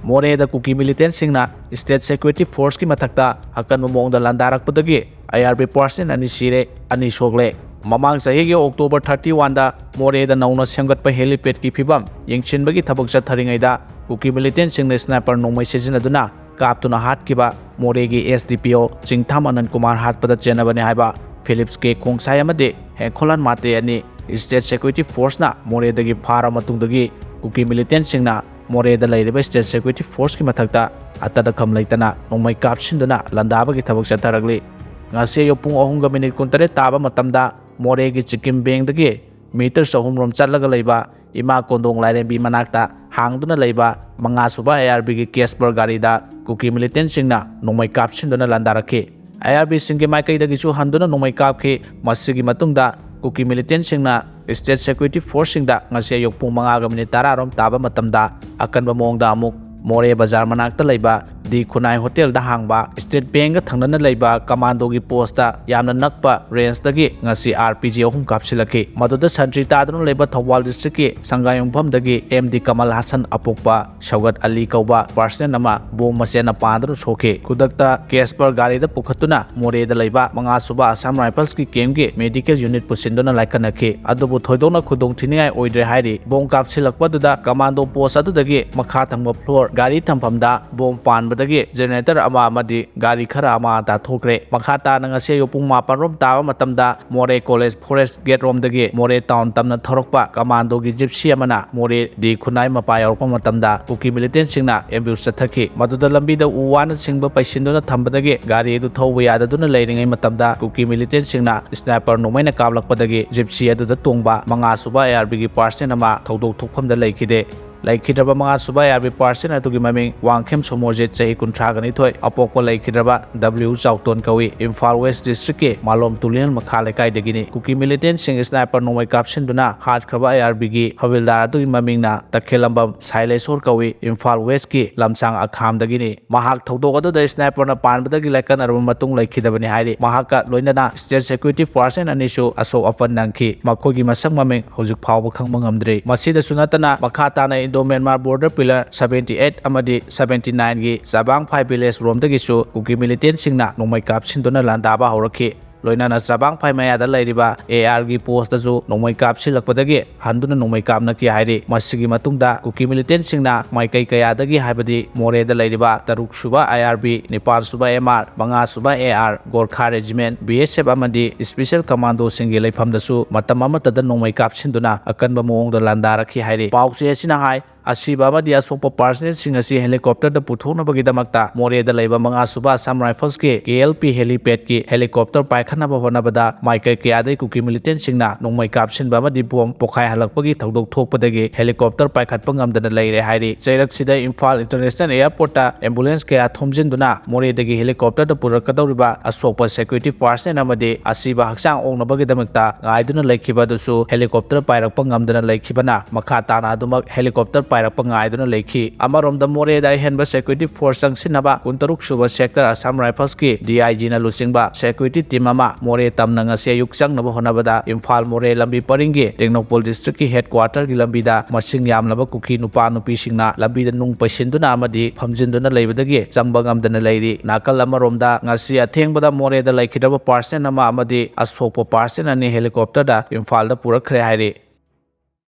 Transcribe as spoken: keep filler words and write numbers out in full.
ꯃꯣꯔꯦꯗ ꯀꯨꯀꯤ ꯃꯤꯂꯤꯇꯦꯟꯁꯤꯡꯅ state security ꯐꯣꯔꯁꯀꯤ ꯃꯊꯛꯇ ꯑꯀꯟꯕ ꯃꯑꯣꯡꯗ ꯂꯥꯟꯗꯥꯔꯛꯄꯗꯒꯤ ꯑꯥꯏ ꯑꯥꯔ ꯕꯤ ꯄꯥꯔꯁꯟ ꯑꯅꯤ ꯁꯤꯔꯦ, ꯑꯅꯤ ꯁꯣꯛꯂꯦ꯫ ꯃꯃꯥꯡ ꯆꯍꯤꯒꯤ ꯑꯣꯛꯇꯣꯕꯔ ꯊꯥꯔꯇꯤ ꯋꯥꯟꯗ ꯃꯣꯔꯦꯗ ꯅꯧꯅ ꯁꯦꯝꯒꯠꯄ ꯍꯦꯂꯤꯄꯦꯗꯀꯤ ꯐꯤꯕꯝ ꯌꯦꯡꯁꯤꯟꯕꯒꯤ ꯊꯕꯛ ꯆꯠꯊꯔꯤꯉꯩꯗ ꯀꯨꯀꯤ ꯃꯤꯂꯤꯇꯦꯟꯁꯤꯡꯅ ꯁ꯭ꯅꯥꯏꯄꯔ ꯅꯣꯡꯃꯩ ꯁꯤꯖꯤꯟꯅꯗꯨꯅ ꯀꯥꯞꯇꯨꯅ ꯍꯥꯠꯈꯤꯕ ꯃꯣꯔꯦꯒꯤ ꯑꯦꯁ ꯗꯤ ꯄꯤ ꯑꯣ ꯆꯤꯡꯊꯥꯝ ꯑꯅꯟ ꯀꯨꯃꯥꯔ ꯍꯥꯠꯄꯗ ꯆꯦꯟꯅꯕꯅꯤ ꯍꯥꯏꯕ ꯐꯤꯂꯤꯞꯁ ꯀꯦ ꯈꯣꯡꯁꯥꯏ ꯑꯃꯗꯤ ꯍꯦꯡꯈꯣꯂꯥꯟ ꯃꯥꯇꯦ ꯑꯅꯤ ꯁ꯭ꯇꯦꯠ ꯁꯦꯀ꯭ꯌꯨꯔꯤꯇꯤ ꯐꯣꯔꯁꯅ ꯃꯣꯔꯦꯗꯒꯤ ꯐꯥꯔ ꯃꯇꯨꯡꯗꯒꯤ ꯀꯨꯀꯤ ꯃꯤꯂꯤꯇꯦꯟꯁꯤꯡꯅ ꯃꯣꯔꯦꯗ ꯂꯩꯔꯤꯕ ꯁ꯭ꯇꯦꯠ ꯁꯦꯀ꯭ꯌꯨꯔꯤꯇꯤ ꯐꯣꯔꯁꯀꯤ ꯃꯊꯛꯇ ꯑꯇꯠ ꯑꯈꯝ ꯂꯩꯇꯅ ꯅꯣꯡꯃꯩ ꯀꯥꯞꯁꯤꯟꯗꯨꯅ ꯂꯥꯟꯗꯥꯕꯒꯤ ꯊꯕꯛ ꯆꯠꯊꯔꯛꯂꯤ꯫ ꯉꯁꯤ ꯑꯌꯨꯛ ꯄꯨꯡ ꯑꯍꯨꯝꯒ ꯃꯤꯅꯤꯠ ꯀꯨꯟꯇꯔꯦꯠ ꯇꯥꯕ ꯃꯇꯝꯗ ꯃꯣꯔꯦꯒꯤ ꯆꯤꯀꯤꯝ ꯕꯦꯡꯗꯒꯤ ꯃꯤꯇꯔ ꯆꯍꯨꯝ ꯔꯣꯝ ꯆꯠꯂꯒ ꯂꯩꯕ ꯏꯃꯥ ꯀꯣꯟꯗꯣꯡ ꯂꯥꯏꯔꯦꯝꯕꯤ ꯃꯅꯥꯛꯇ ꯍꯥꯡꯗꯨꯅ ꯂꯩꯕ ꯃꯉꯥ ꯁꯨꯕ ꯑꯥꯏ ꯑꯥꯔ ꯕꯤꯒꯤ ꯀꯦꯁꯄꯔ ꯒꯥꯔꯤꯗ ꯀꯨꯀꯤ ꯃꯤꯂꯤꯇꯦꯟꯁꯤꯡꯅ ꯅꯣꯡꯃꯩ ꯀꯥꯞꯁꯤꯟꯗꯨꯅ ꯂꯥꯟꯗꯥꯔꯛꯈꯤ꯫ ꯑꯥꯏ ꯑꯥꯔ ꯕꯤꯁꯤꯡꯒꯤ ꯃꯥꯏꯀꯩꯗꯒꯤꯁꯨ ꯍꯟꯗꯨꯅ ꯅꯣꯡꯃꯩ ꯀꯥꯞꯈꯤ꯫ ꯃꯁꯤꯒꯤ ꯃꯇꯨꯡꯗ ꯀꯨꯀꯤ ꯃꯤꯂꯤꯇꯦꯟꯁꯤꯡꯅ ꯁ꯭ꯇꯦꯠ ꯁꯦꯀ꯭ꯌꯨꯔꯤꯇꯤ ꯐꯣꯔꯁꯁꯤꯡꯗ ꯉꯁꯤ ꯑꯌꯨꯛ ꯄꯨꯡ ꯃꯉꯥꯒ ꯃꯤꯅꯤꯠ ꯇꯔꯥ ꯔꯣꯝ ꯇꯥꯕ ꯃꯇꯝꯗ ꯑꯀꯟꯕ ꯃꯑꯣꯡꯗ ꯑꯃꯨꯛ ꯃꯣꯔꯦ ꯕꯖꯥꯔ ꯃꯅꯥꯛꯇ ꯂꯩꯕ ꯗꯤ ꯈꯨꯟꯅꯥꯏ ꯍꯣꯇꯦꯜꯗ ꯍꯥꯡꯕ ꯁ꯭ꯇꯦꯠ ꯕꯦꯡꯒ ꯊꯪꯅꯅ ꯂꯩꯕ ꯀꯃꯥꯟꯗꯣꯒꯤ ꯄꯣꯁꯇ ꯌꯥꯝꯅ ꯅꯛꯄ ꯔꯦꯟꯖꯇꯒꯤ ꯉꯁꯤ ꯑꯥꯔ ꯄꯤ ꯖꯤ ꯑꯍꯨꯝ ꯀꯥꯞꯁꯤꯜꯂꯛꯈꯤ꯫ ꯃꯗꯨꯗ ꯁꯟꯇ꯭ꯔꯤ ꯇꯥꯗꯨꯅ ꯂꯩꯕ ꯊꯧꯕꯥꯜ ꯗꯤꯁꯇ꯭ꯔꯤꯛꯀꯤ ꯁꯪꯒꯥꯏꯌꯨꯝꯐꯝꯗꯒꯤ ꯑꯦꯝ ꯗꯤ ꯀꯃꯜ ꯍꯥꯁꯟ ꯑꯄꯣꯛꯄ ꯁꯧꯒꯠ ꯑꯂꯤ ꯀꯧꯕ ꯄꯥꯔꯁꯟ ꯑꯃ ꯕꯣꯝ ꯃꯆꯦꯠꯅ ꯄꯥꯟꯗꯨꯅ ꯁꯣꯛꯈꯤ꯫ ꯈꯨꯗꯛꯇ ꯀꯦꯁꯄꯔ ꯒꯥꯔꯤꯗ ꯄꯨꯈꯠꯇꯨꯅ ꯃꯣꯔꯦꯗ ꯂꯩꯕ ꯃꯉꯥ ꯁꯨꯕ ꯑꯁꯥꯝ ꯔꯥꯏꯐꯜꯁꯀꯤ ꯀꯦꯝꯞꯀꯤ ꯃꯦꯗꯤꯀꯦꯜ ꯌꯨꯅꯤꯠ ꯄꯨꯁꯤꯟꯗꯨꯅ ꯂꯥꯏꯀꯠꯅꯈꯤ꯫ ꯑꯗꯨꯕꯨ ꯊꯣꯏꯗꯣꯛꯅ ꯈꯨꯗꯣꯡ ꯊꯤꯅꯤꯡꯉꯥꯏ ꯑꯣꯏꯗ꯭ꯔꯦ ꯍꯥꯏꯔꯤ꯫ ꯕꯣꯝ ꯀꯥꯞꯁꯤꯜꯂꯛꯄꯗꯨꯗ ꯀꯃꯥꯟꯗꯣ ꯄꯣꯁ ꯑꯗꯨꯗꯒꯤ ꯃꯈꯥ ꯊꯪꯕ ꯐ꯭ꯂꯣꯔ ꯒꯥꯔꯤ ꯊꯝꯐꯝꯗ ꯕꯣꯝ ꯄꯥꯟꯕꯗꯒꯤ ꯖꯦꯅꯦꯔꯦꯇꯔ ꯑꯃ ꯑꯃꯗꯤ ꯒꯥꯔꯤ ꯈꯔ ꯑꯃ ꯇꯥꯊꯣꯛꯈ꯭ꯔꯦ꯫ ꯃꯈꯥ ꯇꯥꯅ ꯉꯁꯤ ꯑꯌꯨꯛ ꯄꯨꯡ ꯃꯥꯄꯟ ꯔꯣꯝ ꯇꯥꯕ ꯃꯇꯝꯗ ꯃꯣꯔꯦ ꯀꯣꯂꯦꯖ ꯐꯣꯔꯦꯁ ꯒꯦꯠ ꯔꯣꯝꯗꯒꯤ ꯃꯣꯔꯦ ꯇꯥꯎꯟ ꯇꯝꯅ ꯊꯧꯔꯛꯄ ꯀꯃꯥꯟꯗꯣꯒꯤ ꯖꯤꯞꯁꯤ ꯑꯃꯅ ꯃꯣꯔꯦ ꯗꯤ ꯈꯨꯟꯅꯥꯏ ꯃꯄꯥ ꯌꯧꯔꯛꯄ ꯃꯇꯝꯗ ꯀꯨꯀꯤ ꯃꯤꯂꯤꯇꯦꯟꯁꯤꯡꯅ ꯑꯦꯝꯕ꯭ꯌꯨꯁ ꯆꯠꯊꯈꯤ꯫ ꯃꯗꯨꯗ ꯂꯝꯕꯤꯗ ꯎ ꯋꯥꯅ ꯆꯤꯡꯕ ꯄꯩꯁꯤꯟꯗꯨꯅ ꯊꯝꯕꯗꯒꯤ ꯒꯥꯔꯤ ꯑꯗꯨ ꯊꯧꯕ ꯌꯥꯗꯗꯨꯅ ꯂꯩꯔꯤꯉꯩ ꯃꯇꯝꯗ ꯀꯨꯀꯤ ꯃꯤꯂꯤꯇꯦꯟꯁꯤꯡꯅ ꯁ꯭ꯅꯥꯏꯄꯔ ꯅꯣꯡꯃꯩꯅ ꯀꯥꯞꯂꯛꯄꯗꯒꯤ ꯖꯤꯞꯁꯤ ꯑꯗꯨꯗ ꯇꯣꯡꯕ ꯃꯉꯥ ꯁꯨꯕ ꯑꯥꯏ ꯑꯥꯔ ꯕꯤꯒꯤ ꯄꯥꯔꯁꯟ ꯑꯃ ꯊꯧꯗꯣꯛ ꯊꯣꯛꯐꯝꯗ ꯂꯩꯈꯤꯗꯦ꯫ ꯂꯩꯈꯤꯗ꯭ꯔꯕ ꯃꯉꯥ ꯁꯨꯕ ꯑꯥꯏ ꯑꯥꯔ ꯕꯤ ꯄꯥꯔꯁꯟ ꯑꯗꯨꯒꯤ ꯃꯃꯤꯡ ꯋꯥꯡꯈꯦꯝ ꯁꯣꯃꯣꯔꯖꯤꯠ, ꯆꯍꯤ ꯀꯨꯟꯊ꯭ꯔꯥꯒ ꯅꯤꯊꯣꯏ, ꯑꯄꯣꯛꯄ ꯂꯩꯈꯤꯗ꯭ꯔꯕ ꯗꯕ꯭ꯂꯤꯎ ꯆꯥꯎꯇꯣꯟ ꯀꯧꯏ, ꯏꯝꯐꯥꯜ ꯋꯦꯁ ꯗꯤꯁꯇ꯭ꯔꯤꯛꯀꯤ ꯃꯥꯂꯣꯝ ꯇꯨꯂꯤꯍꯜ ꯃꯈꯥ ꯂꯩꯀꯥꯏꯗꯒꯤꯅꯤ꯫ ꯀꯨꯀꯤ ꯃꯤꯂꯤꯇꯦꯟꯁꯤꯡ ꯁ꯭ꯅꯥꯏꯄꯔ ꯅꯣꯡꯃꯩ ꯀꯥꯞꯁꯤꯟꯗꯨꯅ ꯍꯥꯠꯈ꯭ꯔꯕ ꯑꯥꯏ ꯑꯥꯔ ꯕꯤꯒꯤ ꯍꯋꯤꯜꯗꯥꯔ ꯑꯗꯨꯒꯤ ꯃꯃꯤꯡꯅ ꯇꯈꯦꯂꯝꯕꯝ ꯁꯥꯏꯂꯦꯁꯣꯔ ꯀꯧꯏ, ꯏꯝꯐꯥꯜ ꯋꯦꯁꯀꯤ ꯂꯝꯁꯥꯡ ꯑꯈꯥꯝꯗꯒꯤꯅꯤ꯫ ꯃꯍꯥꯛ ꯊꯧꯗꯣꯛ ꯑꯗꯨꯗ ꯁ꯭ꯅꯥꯏꯄꯔꯅ ꯄꯥꯟꯕꯗꯒꯤ ꯂꯥꯏꯀꯠꯅꯔꯕ ꯃꯇꯨꯡ ꯂꯩꯈꯤꯗꯕꯅꯤ ꯍꯥꯏꯔꯤ꯫ ꯃꯍꯥꯛꯀ ꯂꯣꯏꯅꯅ ꯁ꯭ꯇꯦꯠ ꯁꯦꯀ꯭ꯌꯨꯔꯤꯇꯤ ꯄꯥꯔꯁꯟ ꯑꯅꯤꯁꯨ ꯑꯁꯣꯛ ꯑꯄꯟ ꯅꯪꯈꯤ꯫ ꯃꯈꯣꯏꯒꯤ ꯃꯁꯛ ꯃꯃꯤꯡ ꯍꯧꯖꯤꯛ ꯐꯥꯎꯕ ꯈꯪꯕ ꯉꯝꯗ꯭ꯔꯤ꯫ ꯃꯁꯤꯗꯁꯨ ꯅꯠꯇꯅ ꯃꯈꯥ ꯇꯥꯅ Indo Myanmar border pillar seventy eight ꯑꯃꯗꯤ ꯁꯕꯦꯟꯇꯤ ꯅꯥꯏꯟꯒꯤ ꯆꯕꯥꯡꯐꯥꯏ ꯚꯤꯂꯦꯖ ꯔꯣꯝꯗꯒꯤꯁꯨ ꯀꯨꯀꯤ ꯃꯤꯂꯤꯇꯦꯟꯁꯤꯡꯅ ꯅꯣꯡꯃꯩ ꯀꯥꯞꯁꯤꯟꯗꯨꯅ ꯂꯥꯟꯗꯥꯕ ꯍꯧꯔꯛꯈꯤ꯫ ꯂꯣꯏꯅꯅ ꯆꯕꯥꯡꯐꯥꯏ ꯃꯌꯥꯗ ꯂꯩꯔꯤꯕ ꯑꯦ ꯑꯥꯔꯒꯤ ꯄꯣꯁꯇꯁꯨ ꯅꯣꯡꯃꯩ ꯀꯥꯞꯁꯤꯜꯂꯛꯄꯗꯒꯤ ꯍꯟꯗꯨꯅ ꯅꯣꯡꯃꯩ ꯀꯥꯞꯅꯈꯤ ꯍꯥꯏꯔꯤ꯫ ꯃꯁꯤꯒꯤ ꯃꯇꯨꯡꯗ ꯀꯨꯀꯤ ꯃꯤꯂꯤꯇꯦꯟꯁꯤꯡꯅ ꯃꯥꯏꯀꯩ ꯀꯌꯥꯗꯒꯤ, ꯍꯥꯏꯕꯗꯤ ꯃꯣꯔꯦꯗ ꯂꯩꯔꯤꯕ ꯇꯔꯨꯛ ꯁꯨꯕ ꯑꯥꯏ ꯑꯥꯔ ꯕꯤ, ꯅꯤꯄꯥꯟ ꯁꯨꯕ ꯑꯦꯝ ꯑꯥꯔ, ꯃꯉꯥ ꯁꯨꯕ A R, Gorkha regiment, B S F ꯑꯃꯗꯤ ꯁ꯭ꯄꯦꯁꯦꯜ ꯀꯃꯥꯟꯗꯣꯁꯤꯡꯒꯤ ꯂꯩꯐꯝꯗꯁꯨ ꯃꯇꯝ ꯑꯃꯠꯇꯗ ꯅꯣꯡꯃꯩ ꯀꯥꯞꯁꯤꯟꯗꯨꯅ ꯑꯀꯟꯕ ꯃꯑꯣꯡꯗ ꯂꯥꯟꯗꯥꯔꯛꯈꯤ ꯍꯥꯏꯔꯤ꯫ ꯄꯥꯎꯆꯦ ꯑꯁꯤꯅ ꯍꯥꯏ, ꯑꯁꯤꯕ ꯑꯃꯗꯤ ꯑꯁꯣꯛꯄ ꯄꯥꯔꯁꯅꯦꯜꯁꯤꯡ ꯑꯁꯤ ꯍꯦꯂꯤꯀꯣꯞꯇꯔꯗ ꯄꯨꯊꯣꯛꯅꯕꯒꯤꯗꯃꯛꯇ ꯃꯣꯔꯦꯗ ꯂꯩꯕ ꯃꯉꯥ ꯁꯨꯕ ꯑꯁꯥꯝ ꯔꯥꯏꯐꯜꯁꯀꯤ ꯀꯦ ꯑꯦꯜ ꯄꯤ ꯍꯦꯂꯤꯄꯦꯗꯀꯤ ꯍꯦꯂꯤꯀꯣꯞꯇꯔ ꯄꯥꯏꯈꯠꯅꯕ ꯍꯣꯠꯅꯕꯗ ꯃꯥꯏꯀꯩ ꯀꯌꯥꯗꯒꯤ ꯀꯨꯀꯤ ꯃꯤꯂꯤꯇꯦꯟꯁꯤꯡꯅ ꯅꯣꯡꯃꯩ ꯀꯥꯞꯁꯤꯟꯕ ꯑꯃꯗꯤ ꯕꯣꯝ ꯄꯣꯈꯥꯏꯍꯜꯂꯛꯄꯒꯤ ꯊꯧꯗꯣꯛ ꯊꯣꯛꯄꯗꯒꯤ ꯍꯦꯂꯤꯀꯣꯞꯇꯔ ꯄꯥꯏꯈꯠꯄ ꯉꯝꯗꯅ ꯂꯩꯔꯦ ꯍꯥꯏꯔꯤ꯫ ꯆꯩꯔꯛꯁꯤꯗ ꯏꯝꯐꯥꯜ ꯏꯟꯇꯔꯅꯦꯁꯅꯦꯜ ꯑꯦꯌꯔꯄꯣꯔꯠꯇ ꯑꯦꯝꯕꯨꯂꯦꯟꯁ ꯀꯌꯥ ꯊꯣꯝꯖꯤꯟꯗꯨꯅ ꯃꯣꯔꯦꯗꯒꯤ ꯍꯦꯂꯤꯀꯣꯞꯇꯔꯗ ꯄꯨꯔꯛꯀꯗꯧꯔꯤꯕ ꯑꯁꯣꯛꯄ ꯁꯦꯀ꯭ꯌꯨꯔꯤꯇꯤ ꯄꯥꯔꯁꯟ ꯑꯃꯗꯤ ꯑꯁꯤꯕ ꯍꯛꯆꯥꯡ ꯑꯣꯛꯅꯕꯒꯤꯗꯃꯛꯇ ꯉꯥꯏꯗꯨꯅ ꯂꯩꯈꯤꯕ ꯑꯗꯨꯁꯨ ꯍꯦꯂꯤꯀꯣꯞꯇꯔ ꯄꯥꯏꯔꯛꯄ ꯉꯝꯗꯅ ꯂꯩꯈꯤꯕꯅ ꯃꯈꯥ ꯇꯥꯅ ꯑꯗꯨꯃꯛ ꯍꯦꯂꯤꯀꯣꯞꯇꯔ ꯄꯥꯏꯔꯛꯄ ꯉꯥꯏꯗꯨꯅ ꯂꯩꯈꯤ꯫ ꯑꯃꯔꯣꯝꯗ ꯃꯣꯔꯦꯗ ꯑꯍꯦꯟꯕ ꯁꯦꯀ꯭ꯌꯨꯔꯤꯇꯤ ꯐꯣꯔꯁ ꯆꯪꯁꯤꯟꯅꯕ ꯀꯨꯟꯇꯔꯨꯛ ꯁꯨꯕ ꯁꯦꯛꯇꯔ ꯑꯁꯥꯝ ꯔꯥꯏꯐꯜꯁꯀꯤ ꯗꯤ ꯑꯥꯏ ꯖꯤꯅ ꯂꯨꯆꯤꯡꯕ ꯁꯦꯀ꯭ꯌꯨꯔꯤꯇꯤ ꯇꯤꯝ ꯑꯃ ꯃꯣꯔꯦ ꯇꯝꯅ ꯉꯁꯤ ꯑꯌꯨꯛ ꯆꯪꯅꯕ ꯍꯣꯠꯅꯕꯗ ꯏꯝꯐꯥꯜ ꯃꯣꯔꯦ ꯂꯝꯕꯤ ꯄꯔꯤꯡꯒꯤ ꯇꯦꯡꯅꯧꯄꯜ ꯗꯤꯁꯇ꯭ꯔꯤꯛꯀꯤ ꯍꯦꯗ ꯀ꯭ꯋꯥꯇꯔꯒꯤ ꯂꯝꯕꯤꯗ ꯃꯁꯤꯡ ꯌꯥꯝꯂꯕ ꯀꯨꯀꯤ ꯅꯨꯄꯥ ꯅꯨꯄꯤꯁꯤꯡꯅ ꯂꯝꯕꯤꯗ ꯅꯨꯡ ꯄꯩꯁꯤꯟꯗꯨꯅ ꯑꯃꯗꯤ ꯐꯝꯖꯤꯟꯗꯨꯅ ꯂꯩꯕꯗꯒꯤ ꯆꯪꯕ ꯉꯝꯗꯅ ꯂꯩꯔꯤ꯫ ꯅꯥꯀꯜ ꯑꯃꯔꯣꯝꯗ ꯉꯁꯤ ꯑꯊꯦꯡꯕꯗ ꯃꯣꯔꯦꯗ ꯂꯩꯈꯤꯗ꯭ꯔꯕ ꯄꯥꯔꯁꯟ ꯑꯃ ꯑꯃꯗꯤ ꯑꯁꯣꯛꯄ ꯄꯥꯔꯁꯟ ꯑꯅꯤ ꯍꯦꯂꯤꯀꯣꯞꯇꯔꯗ ꯏꯝꯐꯥꯜꯗ ꯄꯨꯔꯛꯈ꯭ꯔꯦ ꯍꯥꯏꯔꯤ꯫